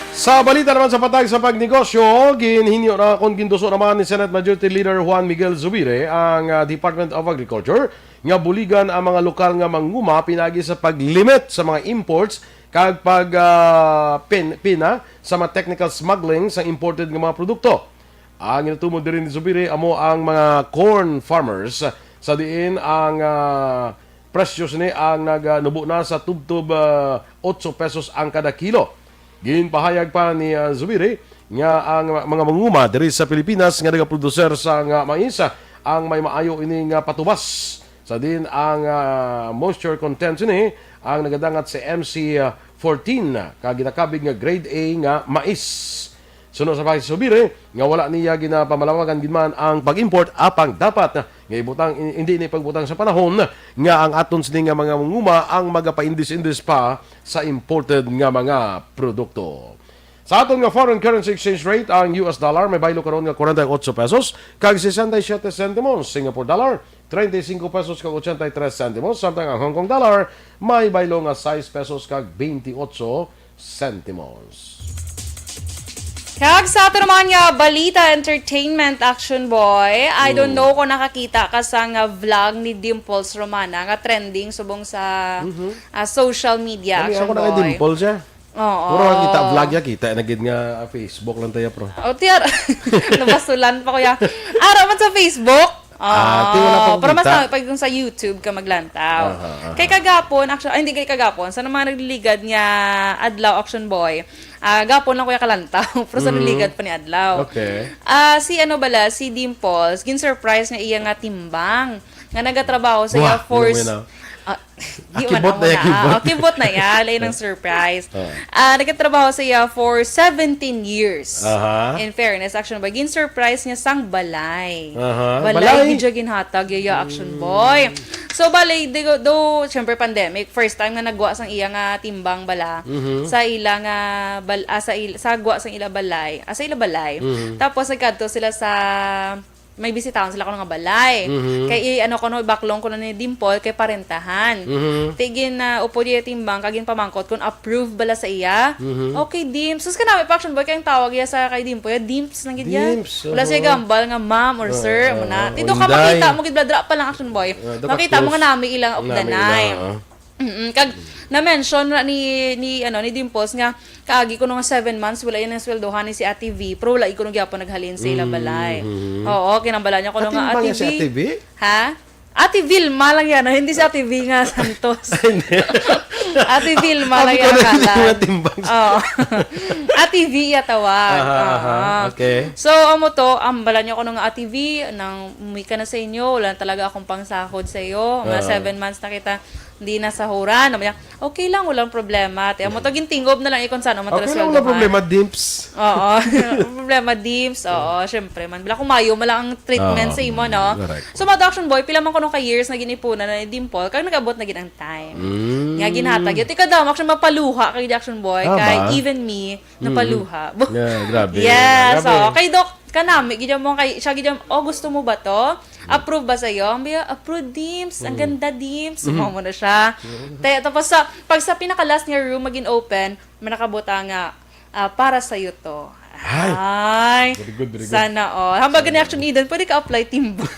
Sa balita naman sa patag sa pagnegosyo, ginhinyo na kon ginduso naman ni Senate Majority Leader Juan Miguel Zubiri ang, ah, Department of Agriculture nga buligan ang mga lokal nga manguma pinagi sa pag-limit sa mga imports kag pag, ah, pin-, pina sa mga technical smuggling sa imported nga mga produkto. Ang ginatumod diri ni Zubiri amo ang mga corn farmers, sa diin ang, ah, presyo sini ang naganubo na sa tubtob, ah, otso pesos ang kada kilo. Ginpahayag pa ni, ah, Zubiri nga ang mga manguma diri sa Pilipinas nga nagaproduser sa nga mais, ah, ang may maayo ini nga patubas. Sa diin ang, ah, moisture content sini ang nagadangat sa M C fourteen, ka ginakabig nga grade A nga mais. Suno sa pahayag si Zubiri nga wala niya ginapamalawagan gid man ang pag-import, apang dapat nga ibutang, hindi ni pagbutang sa panahon nga ang aton sini nga mga manguma ang magapaindis-indis pa sa imported nga mga produkto. Sa aton nga foreign currency exchange rate, ang U S dollar may baylo karon nga forty-eight pesos kag sixty-seven centimos, Singapore dollar thirty-five pesos kag eighty-three centimos, samtang ang Hong Kong dollar may baylo nga six pesos kag twenty-eight centimos. Kag sa ato naman nga balita, entertainment, Action Boy, I don't Mm. know kung nakakita ka sa nga vlog ni Dimples Romana nga trending subong sa, Mhm. ah, social media, Kami, Action ako na kay Boy. Dimples siya. Oo. Puro ang kita vlog niya, kita na gid nga, ah, Facebook lang tayo, pro. Oh, tiar. Nabasulan pa ko ya. Ara man sa Facebook. Ah, ti, wala pa ko Pero mas kita. na, pag kung sa YouTube ka maglantaw. Aha, aha. Kay kagapon, actually, ay, hindi kay kagapon. Sa mga nagliligad nga adlaw, Action Boy, ah, gapon lang ko ya kalantaw. Pero sa Mm. naligad pa ni adlaw. Okay. Ah, si ano bala, si Dimples, gin-surprise nga iya nga timbang. Nga nagatrabaho sa iya Wah, for yun na. Ah, di man Kibot ako na yan, na. kibot. Ah, kibot na yan. Lain ang surprise. Ah. Ah, nagkatrabaho siya for seventeen years. Aha. In fairness, Action Boy, gin-surprise niya sang balay. Aha. Balay, Balay. gid siya ginhatag, yaya, Action Mm. Boy. So, balay, di, do, syempre, pandemic, first time nga nagwa sang iya nga timbang bala. Mhm. Sa ila nga, bal, ah, sa, il, sa gwa sang ila balay. Ah, sa ila balay. Mhm. Tapos, nagkadto sila sa may bisitahon sila kuno nga balay. Mhm. Kay i-, ano kuno, ibaklong kuno ni Dimple kay parentahan. Mhm. Ti gin, ah, upod iya timbang kag ginpamangkot kung approve bala sa iya. Mhm. Okay, Dimps. Sus, kanami pa, Action Boy, kay ang tawag iya sa kay Dimple, iya, Dimps lang gid iya. Dimps, Wala siya oo. gambal nga ma'am or Oo, sir, oo, muna. oo, Ti do ka Inday. makita mo gid, bladra pa lang, Action Boy. Ah, do ka Makita mo close. nga nami ilang Nami updanay. ila, oo. Mm-mm. Kag na-mention na ni, ni, ano, ni Dimples nga kaagi kuno nga seven months wala iya nasweldohan ni si Ate V, pero wala gid kuno gyapon naghalin sa ila balay. Mm-hmm. Oo, kinambala niya kuno nga, Katimbang "Ate niya si V." Ate V? Ha? Ate Vilma lang yan, no? Hindi si Ate V nga Santos. Hindi. Ate Vilma lang Ate yan, Vilma akala. timbang. Oo. Ate V iya tawag. Aha, aha. Oo. Okay. So, amo to, ang bala niya kuno nga Ate V, nang umuwi ka na sa inyo, wala na talaga akong pangsahod sa iyo. Mga Oo. seven months na kita, hindi na sahuran. Sabi niya, "Okay lang, walang problema." Ti, amo to, gintingob na lang, eh, kung saan, Okay lang, walang problema, Dimps. Oo. Walang problema, Dimps. Oo, syempre man. Bala, kung mayo man lang ang treatment Oo. sa imo, no? Correct. So, mga Action Boy, pila man kuno ka years na ginipunan na ni Dimple, kag nag-abot na gid ang time. Mm. Nga ginhatag. Yun, tika daw, Action, mapaluha kay Action Boy, Ah, kay ba? even me, Mm. napaluha. Yeah, grabe. Yes, Grabe. so, kay Doc, kanami, gid mo kay, siya gid mo, "Oh, gusto mo ba to? Approve ba sa'yo?" Ang biya, "Approve, Dims. Ang Mm. ganda, Dims." Mm. Mo na siya. Mm. Te, tapos sa, pag sa pinaka-last nga room, maging open, manakabota nga, ah, "Para sa'yo to." Ay. Ay. Very good, very good. Sana all. Hambag ni Action Eden, pwede ka apply timbang.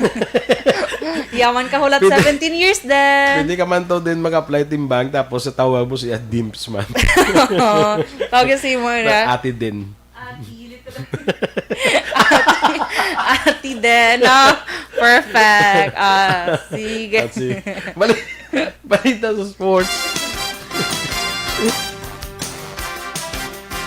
Yaman ka hulat Pwede. seventeen years din. Pwede ka man to din mag-apply timbang, tapos sa tawag mo siya Dimps man. Tawag si mo na. Ate din. Ate, literal. Ate, ate din, no? Perfect. Ah, sige. At si, bali-, balita sa sports.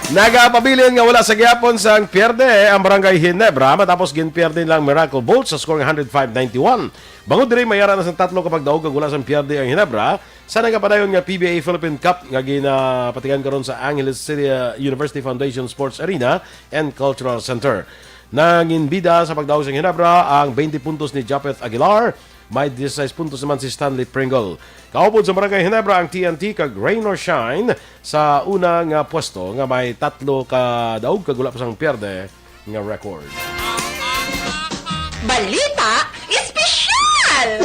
Nagapabilin nga wala sa gihapon sang pierde ang Barangay Ginebra matapos ginpierde lang Miracle Bolt sa score nga hundred five ninety-one. Bangod diri, may ara na sang tatlo ka pagdaog kag wala sang pierde ang Ginebra sa nagapadayon nga P B A Philippine Cup nga ginapatigan karon sa Angeles City, uh, University Foundation Sports Arena and Cultural Center. Nanginbida sa pagdaog sang Ginebra ang twenty puntos ni Japeth Aguilar, may dieciséis puntos naman si Stanley Pringle. Kaupod sa Barangay Ginebra ang T N T kag Rain or Shine sa una nga pwesto nga may tatlo ka daog kag wala pa sang pierde nga record. Balita Espesyal!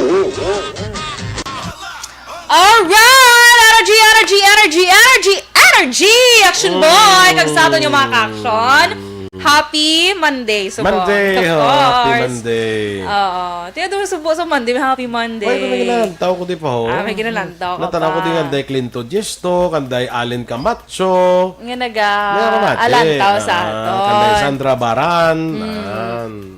Alright! Energy, energy, energy, energy, energy! Action boy! Kag sa aton yung mga ka-action, happy Monday, subong. Monday, Of oh, happy course. Monday. Oo. Tiya doon subo sa Monday, happy Monday. Why ko may ginalantaw ko di pa ho? Ah, may ginalantaw ka Natanaw ko pa. Di nga day Clinton Gesto, kanday Allen Camacho. Nga naga Meron natin. alantaw sa Ah, aton. Kanday Sandra Baran. Ah, mm.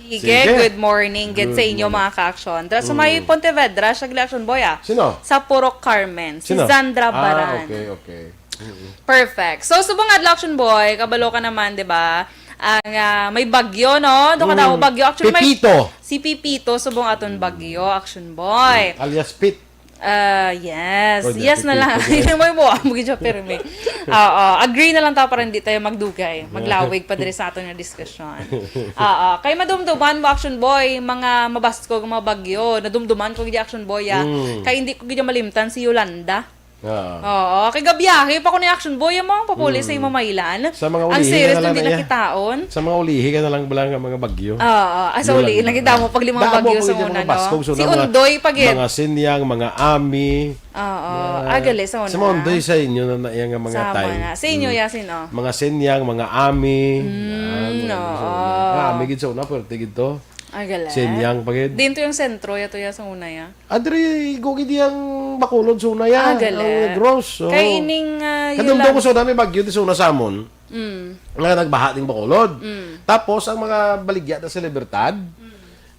Sige, Sige. Good morning. Good, sa Good inyo, morning. mga ka-action. Dra sa may Pontevedra, siya gila action boy, ah. Sino? Sa Purok Carmen. Si Sino? Sandra Ah, Baran. Okay, okay. Mm-mm. Perfect. So, subong adlaw action boy, kabalo ka naman, di ba? Ang ah, may bagyo, no? Doon ka daw Mm. bagyo. Actually, may Pepito. Si Pipito, subong aton bagyo, action boy. Alias Pit. Ah, yes. Pwede, Yes na lang. pwede. Hindi mo mo amo gid siya pirmi. Oo, agree na lang ta para hindi tayo magdugay. Maglawig pa diri sa aton nga diskusyon. Oo, kay madumduman mo action boy, mga mabaskog, mga bagyo, nadumduman ko gid action boy, ah. Mm. Kay hindi ko gid malimtan si Yolanda. Ah. Oo, kay gabiyahe pa ko ni action boy mo ang papuli sa imo mailan. Sa mga Ang ulihi series ka na hindi lang, iya. Nakitaon. Sa mga ulihi ka na lang bala nga mga bagyo. Oo, ah, sa uli lang gid damo pag limang Damo bagyo po sa yung una, mga baskog, no? so Si na mga, Undoy pa gid. Mga Sinyang, mga Ami. Oo, Ah, agali sa una. Sa mga Undoy sa inyo na naiya nga mga Sama tay. na. Sa inyo, ya, sino? Mga Sinyang, mga Ami. Mm, Yan, oo. mga Ami gid sa una, pwerte gid to. Agali. Sinyang pa gid. Dito yung sentro, yato ya sa una, ya. Adri, go gid yang Bacolod sa una ya. Agali. Ang Negros. Oh. Kay ining, ah, yun Kadumdum lang. Ko sa una may bagyo di sa una sa amon. Mm. Nga nagbaha ding Bacolod. Mm. Tapos ang mga baligya na sa Libertad,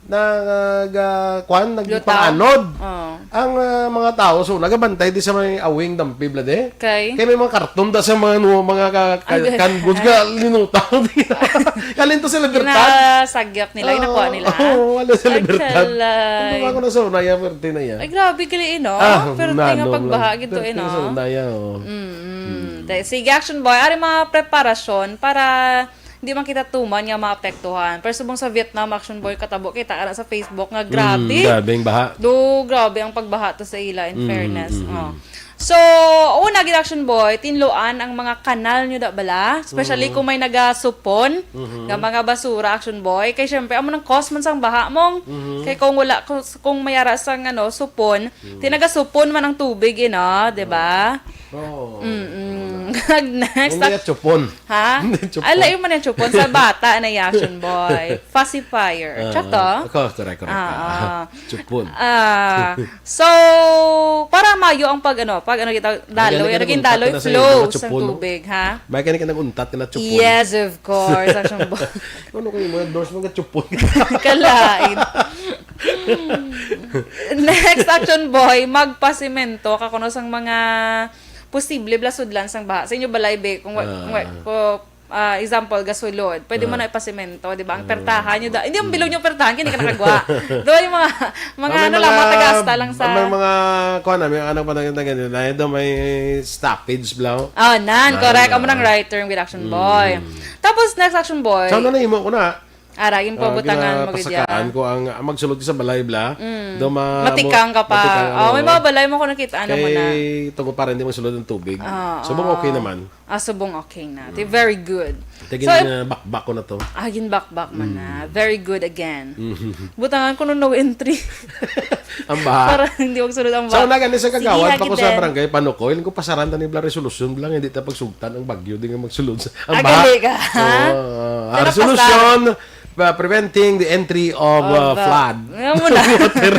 na uh, kwan, Lutaw. nagpanganod. Oo. Ang ah, mga tao, so nagabantay di sa may awing dampib la de. Kay? Kay may mga karton da sa mga no, mga ka, ka, Ay, canned goods nga linutaw. Kalinto sa Libertad. Ginasagyap nila, ginakuha nila. Oo, wala sa Ay, Libertad. kalay. Hindi ba ako na sa una ya, pwerte na ya. Ay, grabe kili, eh, no? Ah, Pero tingnan nano pagbaha lang. gito, eh, Pwerte no? na sa una ya, oh. Mm. Te- Sige, action boy. Ari mga preparasyon para hindi man kita tuman nga maapektuhan. Pero subong sa Vietnam, action boy, katabo kita ana sa Facebook nga grabe. Mm, grabe ang baha. Do, grabe ang pagbaha to sa ila, in Mm, fairness. mm, mm. Oh. So, una gid action boy, tinluan ang mga kanal nyo da bala, especially Mm. kung may nagasupon Mhm. nga mga basura action boy. Kay syempre, amo nang cause man sang baha mong. Mhm. Kay kung wala, kung, kung may ara sang ano, supon, tinagasupon man ang tubig, ina, di ba? Oo. Mm-mm. Next, Hindi at chupon. ha? Hindi, chupon. Ala, yung man yung chupon. Sa bata na action boy. Pacifier. Ah, Chato? Ako, correct, correct. Ah, ah. Chupon. Ah, so, para mayo ang pag ano, pag ano kita, daloy, Ay, ano yung nag-untat daloy na sa flow mga sa chupon, no? Tubig, ha? May kani ka nag-untat ka na chupon. Yes, of course, action boy. Ano kayo mga endorse mga chupon? Kalain. Next action boy, magpasimento ka kuno sang mga posible blasudlan sang baha. Sa inyo balay, be, kung wa- Ah. kung wa- ko, ah, example, gasulod. Pwede mo Ah. Na ipasimento, di ba? Ang pertahan nyo, da- hindi ang bilog yung pertahan, hindi ka nakagwa. Doon yung mga, mga Ah, may ano lang, mga tagasta lang sa... May mga, kuha na, may anak pa na ganyan, na ito may stoppage bla. Oh, nan, Ah, correct. na. Amo nang right term with action boy. Tapos, next action boy. Sa una na imo ko na. Aragin po, Ah, butangan mo gid ginapasakaan yan. Ko ang, ang magsulod ka sa balay bla. Mm. Do ma- Matikang ka pa. matikang, Oh, may ano. mga balay mo ko nakita ano mo na. Kay tungkol para hindi magsulod ang tubig. Ah, Subong ah. Okay naman. Ah, subong okay na. Di very good. Kaya So, gin- bakbak ko na to. Ah, ginbakbak man na. Very good again. Mhm. Butangan ko no entry. Ang baha. Para hindi magsulod ang So, baha. nagani sa Sige, kagawad pa ko hagid sa din. Barangay Panukoy, ko pasaran ta ni bla resolusyon bla, hindi ta pagsugtan ang bagyo, di nga magsulod sa ang Ah, baha. gali ka, ha? Oo, ah, Pero resolution, uh, preventing the entry of, uh, Of, uh, flood. Ayan mo na. Water.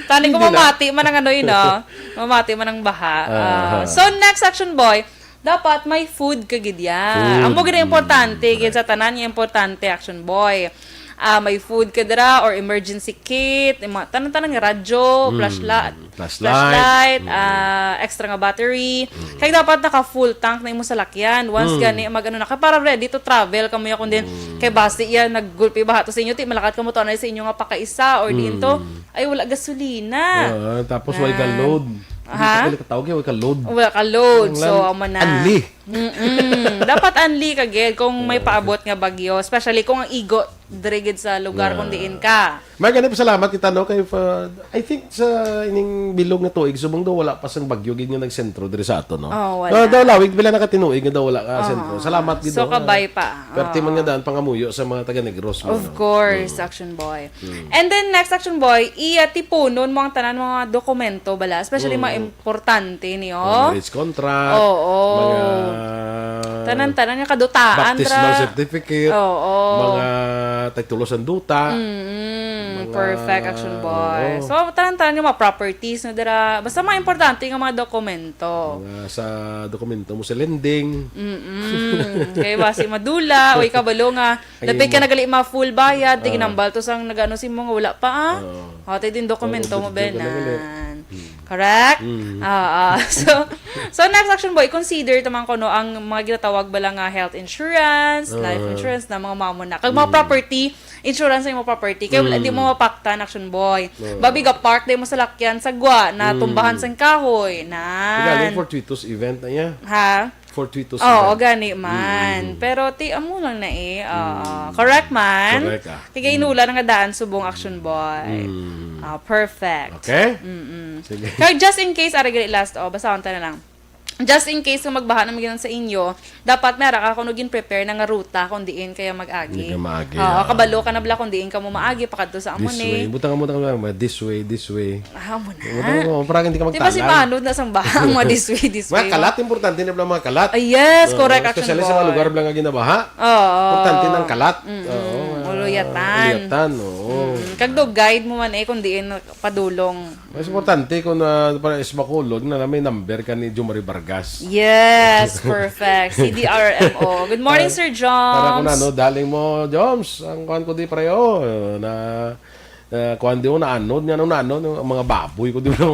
Tani ko Hindi na. Mamati man ang ano yun, oh. Mamati man ang baha. Ah, Ah, aha. so, next action boy, dapat may food ka gid ya. Food. Ang mo gid importante, gid sa tanan nga importante, action boy. Ah, may food ka dira or emergency kit, yung mga tanan-tanan nga radyo, Mm. flashlight, Flashlight. Flashlight, Mm. ah, extra nga battery. Mm. Kay dapat naka full tank na imong salakyan. Once Mm. gani, mag-ano na ka, para ready to travel ka mo ya, kundi Mm. kay basi iya, naggulpi baha to sa inyo, ti malakat ka mo to, anay sa inyo nga pakaisa, or diin to, Mm. ay, wala gasolina. Ah, tapos wala ka Ah. load. Hindi Ha? ka pala katawag, eh, wala ka load. Wala ka load. Ang So, lan-, amo na. Anli. Mm-mm. Dapat anli ka, gid, kung may Ah. paabot nga bagyo, especially kung ang igo diri gid sa lugar kung Ah. diin ka. May gani, pasalamat kita, no, kay, uh, I think sa ining bilog nga tuig, subong daw wala pa sang bagyo gid nga nagsentro diri sa ato, no? Oh, wala. Ah, daw lawig, pila na ka tinuig nga daw wala ka Oo. sentro. Salamat gid, So, no? kabay pa. Perti man Oo. nga daan pangamuyo sa mga taga Negros mo, Of no? course, Mm. Action Boy. Mm. And then, next, Action Boy, iya tipunon mo ang tanan mga dokumento, bala, especially mga Mm. importante niyo. Mga marriage contract, Oo. mga Tanan-tanan nga kadutaan, baptismal ra. certificate, Oo. mga titulo sang duta, Mm-mm. mga Perfect, Action Boy. oo. So, tanan-tanan yung mga properties na dira. Basta mga importante nga mga dokumento. Mga sa dokumento mo sa lending. Mm-mm. Kaya basi madula, o ikabalo nga, Ay, dapit ka ma- nagali ma-full bayad, di Ah. ginambal to sang nag-ano si mo nga wala pa, ah. Oo. O, tayo din dokumento Oo, mo, video ka na gali. Benan. Hmm. Correct? Mm. Ah, ah. So, so next, Action Boy, consider taman ko, no, ang mga ginatawag bala nga health insurance, life Ah. insurance na mga mamo na. Kag mga Mm. property, insurance sa imong property. Kay wala, Mm. di mo mapaktan, Action Boy. Oo. Babi ga park, di mo salakyan sa gwa, na Mm. tumbahan sang kahoy. Nan. Galing fortuitous event na niya. Ha? Fortuitous Oo, event. gani man. Mm. Pero ti, amo lang na eh. Oo. Mm. Correct man. Correct, ah. Kay Mm. inula na nga daan subong, Action Boy. Mm. Ah, perfect. Okay? Mm-mm. Sige. Kag just in case, ari gali last, oh, basahon ta na lang. Just in case kung magbaha naman ginan sa inyo, dapat may ara ka kuno gin-prepare na nga ruta kung diin kaya mag-agi. Hindi ka maagi, Oo, ah. kabalo ka na bala kung diin ka mo maagi, pakadto sa amo This way. ni. Butang mo, butang mo, this way, this way. Ah, amo na. Butang mo, para hindi ka Di ba si magtalang. Manod na sang baha, ang mga this way, this Mga way, kalat, mga importante na pala mga kalat. Ah, yes, Oo, correct, Action especially sa mga Boy. lugar lang nga ginabaha. Oo. Importante ng kalat. Mm-mm. Oo, mga Uluyatan. uluyatan, oo. Mm-mm. Kag do guide mo man eh kung diin padulong. Mas importante kung, ah, para is makulog na, na may number ka ni Jomari Vargas. Yes, perfect. C D R M O. Good morning, Ah, Sir Joms. Para kung ano, daling mo, Joms, ang kuwan ko di pareho, na, na kuwan di mo naanod, nga ano, naanod, ang mga baboy ko di mo.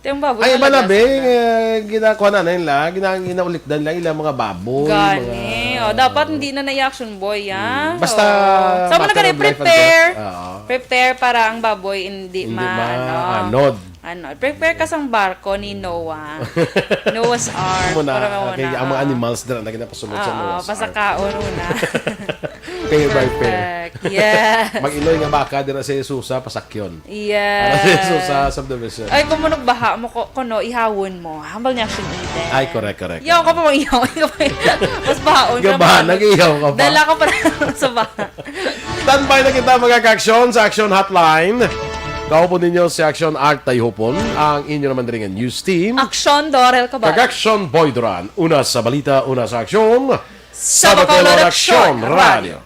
Ti ang baboy Ay, iba na, talaga be, sana. eh, ginakuha na nila, gina-, ginaulikdan lang ilang mga baboy, Gani. mga O, dapat hindi na na-action, boy, ah. Mm. Basta O. Sa mga matter nagani of life and prepare. death. Oo. Prepare para ang baboy hindi Hindi ma-, ma-, oh. anod. Ano, prepare ka sang barko ni Noah. Noah's Ark. Muna, Para mawala, okay, ang mga ah. animals dira na ginapasulod sa Oo, Noah's Ark. pasakaon muna. Pay by pay. Perfect. Yes. Mag-iloy nga baka dira sa Susa, pasakyon. Yes. Para sa Susa subdivision. Ay, kung manugbaha mo ko, kuno, ihawon mo. Hambal niya action ite. Ay, correct, correct. Iyaw ka pa, mag-iyaw. Iyaw ka pa. Mas bahaon ka Gabahan, pa. nag-iyaw ka pa. Dala ka pa sa baha. Standby na kita, mga ka-aksyon, sa Action Hotline. Kaupod ninyo si Action Art Tayhupon, ang inyo naman diri nga news team. Action Dorel Cabal. Kag Action Boy Duran, una sa balita, una sa aksyon. Sa Bacolod Aksyon Radio.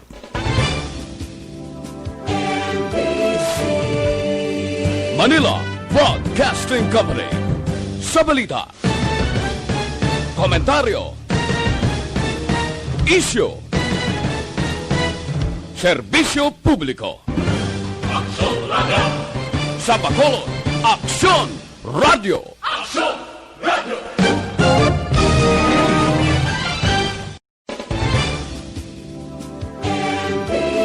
Manila Broadcasting Company. Sa balita, komentaryo, isyu, serbisyo publiko. Aksyon Radio. Sa Bacolod, Aksyon Radio.